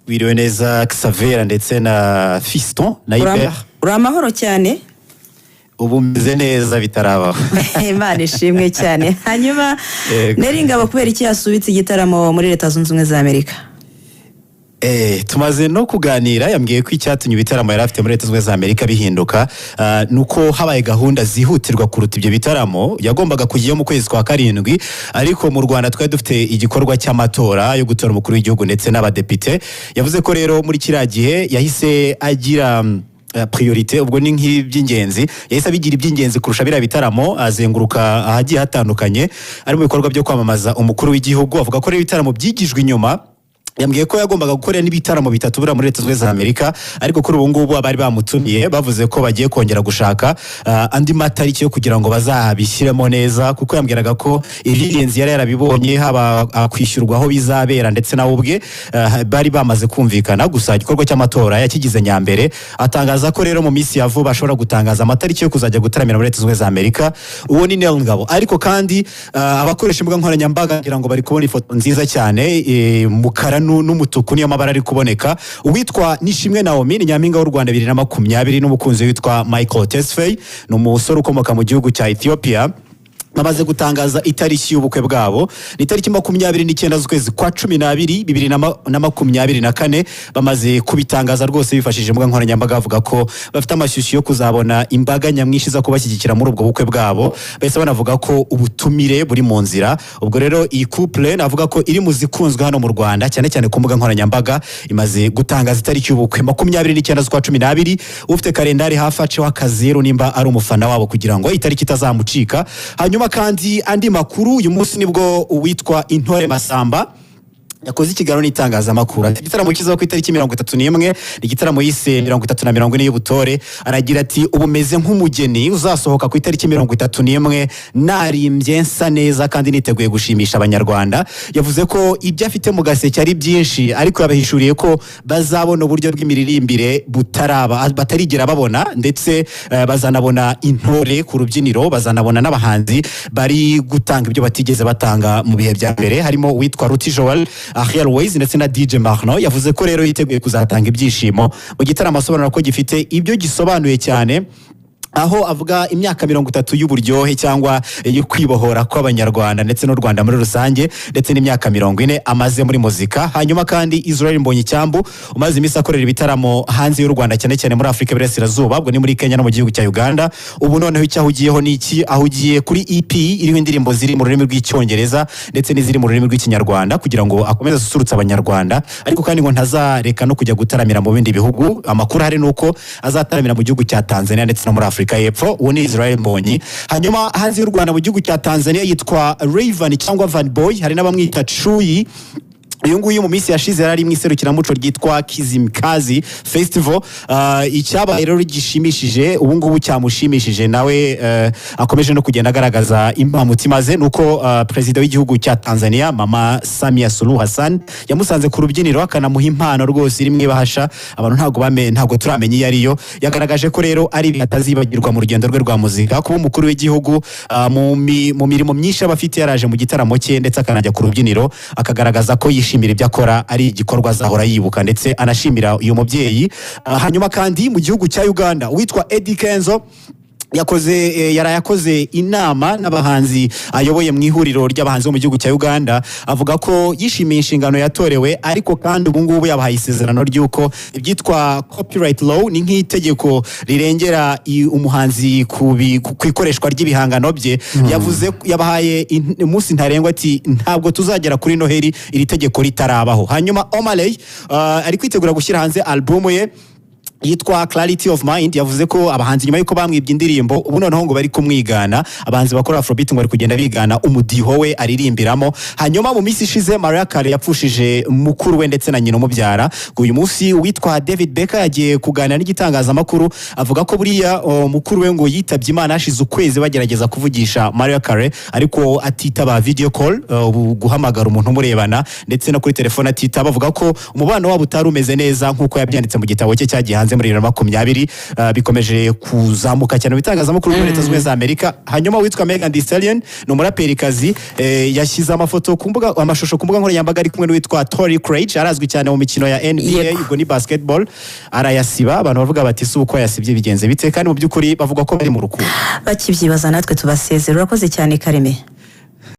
Wiriwe neza, Xavera ndetse na Fiston na Ibert. Uri amahoro cyane? Ubu meze neza bitarabaho. Imana ishimwe cyane. Hanyuma, Yego. Nel Ngabo, kubera iki yasubitse igitaramo muri Leta Zunze Ubumwe za Amerika? Tumaze no kuganira, yambwiye ko icyatumye ibitaramo yari afite muri Leta Zunze Ubumwe za Amerika bihinduka ni uko habaye gahunda zihutirwa kuruta ibyo bitaramo. Yagombaga kujyayo mu kwezi kwa karindwi, ariko mu Rwanda twari dufite igikorwa cy'amatora yo gutora umukuru w'igihugu ndetse n'abadepite. Yavuze ko rero muri kiriya gihe yahise agira priorité, ubwo ni nk'iby'ingenzi, yahise abigira iby'ingenzi kurusha biriya bitaramo, azenguruka ahagiye hatandukanye ari mu bikorwa byo kwamamaza umukuru w'igihugu. Avuga ko rero ibitaramo byigijwe inyuma. Yambwiye ko yagombaga gukora n'ibitaramo bitatu buriya muri Leta Zunze Ubumwe za Amerika, ariko kuri ubu ngubu abari bamutumiye bavuze ko bagiye kongera gushaka andi matariki yo kugira ngo bazabishyiremo neza, kuko yambwiraga ko iby'ingenzi yari yarabibonye, haba kwishyurwa aho bizabera ndetse nawe ubwe bari bamaze kumvikana. Gusa igikorwa cy'amatora yakigize nyambere. Atangaza ko rero mu minsi ya vuba ashobora gutangaza amatariki yo kuzajya gutaramira muri Leta Zunze Ubumwe za Amerika. Uwo ni Nel Ngabo. Ariko kandi abakoresha imbuga nkoranyambaga ngira ngo bari kubona ifoto nziza cyane, mukara n'umutuku niyo mabara ari kuboneka. Uwitwa Nishimwe Naomi ni nyampinga w'u Rwanda 2020 n'umukunzi witwa Michael Tesfaye, ni umusore ukomoka mu gihugu cya Ethiopia. Bamaze gutangaza itariki y'ubukwe bwabo, ni itariki 29 z'ukwezi kwa 12 2024. Bamaze kubitangaza rwose bifashishije imbuga nkoranyambaga, bavuga ko bafite amashyushyu yo kuzabona imbaga nyamwinshi iza kubashyigikira muri ubwo bukwe bwabo. Bahise banavuga ko ubutumire buri mu nzira. Ubwo rero iyi couple navuga ko iri mu zikunzwe hano mu Rwanda, cyane cyane ku mbuga nkoranyambaga, imaze gutangaza itariki y'ubukwe, 29 z'ukwa 12. Ufite kalendari hafi aceho akazeru nimba ari umufana wabo, kugira ngo itariki itazamucika. Hanyuma kandi andi makuru, uyu munsi nibwo uwitwa Intore Masamba yakoze ikiganiro n'itangazamakuru. Ati igitaramo kizaho ku itariki 31 ni igitaramo yise 30 na 40 y'ubutore. Aragira ati: "Ubu meze nk'umugeni uzasohoka ku itariki 31, narimbye, nsa neza kandi niteguye gushimisha Abanyarwanda." Yavuze ko ibyo afite mu gaseke ari byinshi, ariko yabahishuriye ko bazabona uburyo bw'imiririmbire butaraba, batarigera babona, ndetse bazanabona intore ku rubyiniro, bazanabona n'abahanzi bari gutanga ibyo batigeze batanga mu bihe bya mbere, harimo uwitwa Ruti Joel, Ariel Ways ndetse na DJ Marno. Yavuze ko rero yiteguye kuzatanga ibyishimo mu gitaramo, asobanura ko gifite ibyo gisobanuye cyane, aho avuga imyaka 30 y'uburyohe cyangwa yo kwibohora kw'Abanyarwanda ndetse n'u Rwanda muri rusange, ndetse n'imyaka 40 amaze muri muzika. Hanyuma kandi Israel Mbonyicyambu umaze iminsi akorera ibitaramo hanze y'u Rwanda, cyane cyane muri Afurika y'Iburasirazuba, ubwo ni muri Kenya no mu gihugu cya Uganda, ubu noneho icyo ahugiyeho ni iki? Ahugiye kuri EP iriho indirimbo ziri mu rurimi rw'Icyongereza ndetse n'iziri mu rurimi rw'Ikinyarwanda, kugira ngo akomeze asusurutse Abanyarwanda. Ariko kandi ngo ntazareka no kujya gutaramira mu bindi bihugu. Amakuru ahari ni uko azataramira mu gihugu cya Tanzania ndetse no muri Afurika y'Epfo. Uwo ni Israel Mbonyi. Hanyuma hanze y'u Rwanda, mu gihugu cya Tanzania, yitwa Rayvanny cyangwa Van Boy, hari n'abamwita Chuyi. Uyu nguyu mu minsi yashize yari ari mu iserukiramuco ryitwa Kizimkazi Festival. Icyabaye rero gishimishije ubu ngubu, cyamushimishije nawe, akomeje no kugenda agaragaza imbamutima ze, nuko perezida w'igihugu cya Tanzania, Mama Samia Suluhu Hassan, yamusanze ku rubyiniro akanamuha impano rwose iri mu ibahasha. Abantu ntabwo turamenya iyo ariyo. Yagaragaje ko rero ari ibintu atazibagirwa mu rugendo rwe rwa muzika, kuba umukuru w'igihugu mu mirimo myinshi aba afite yaraje mu gitaramo cye, ndetse akanajya ku rubyiniro akagaragaza ko yishimira ibyo akora, ari igikorwa azahora yibuka, ndetse anashimira uyu mubyeyi. Hanyuma kandi mu gihugu cya Uganda, uwitwa Eddy Kenzo yakoze yaraye akoze inama n'abahanzi ayoboye mu ihuriro ry'abahanzi bo mu gihugu cya Uganda. Avuga ko yishimiye inshingano yatorewe, ariko kandi ubu ngubu yabahaye isezerano ry'uko ibyitwa copyright law, ni nk'itegeko rirengera umuhanzi ku ikoreshwa ry'ibihangano bye, yavuze yabahaye umunsi ntarengwa, ati: "Ntabwo tuzagera kuri Noheli iri tegeko ritarabaho." Hanyuma Omah Lay ari kwitegura gushyira hanze album ye yitwa Clarity of Mind. Yavuze ko abahanzi, nyuma y'uko bamwibye indirimbo, ubu noneho ngo bari kumwigana. Abahanzi bakora Afrobeat ngo bari kugenda bigana umudiho we aririmbiramo. Hanyuma mu minsi ishize Mariah Carey yapfushije mukuru we ndetse na nyina umubyara. Ngo uyu munsi uwitwa David Becker yagiye kuganira n'igitangazamakuru, avuga ko buriya mukuru we ngo yitabye Imana hashize ukwezi bagerageza kuvugisha Mariah Carey, ariko atitaba video call, ubu guhamagara umuntu umurebana, ndetse no kuri telefone atitaba. Avuga ko umubano wabo utari umeze neza nk'uko yabyanditse mu gitabo cye cyagiye hanze. hanze muri 2020, bikomeje kuzamuka cyane mu bitangazamakuru muri Leta Zunze Ubumwe za Amerika. Hanyuma witwa Megan Thee Stallion ni umuraperikazi, yashyize amafoto ku mbuga, amashusho ku mbuga nkoranyambaga ari kumwe n'uwitwa Torrey Craig, arazwi cyane mu mikino ya NBA, ubwo ni basketball, arayasiba. Abantu bavuga bati: "Si uko yasibye bigenze bite?" Kandi mu by'ukuri bavuga ko bari mu rukundo. Bakibyibaza natwe tubasezera. Urakoze cyane, Kareme.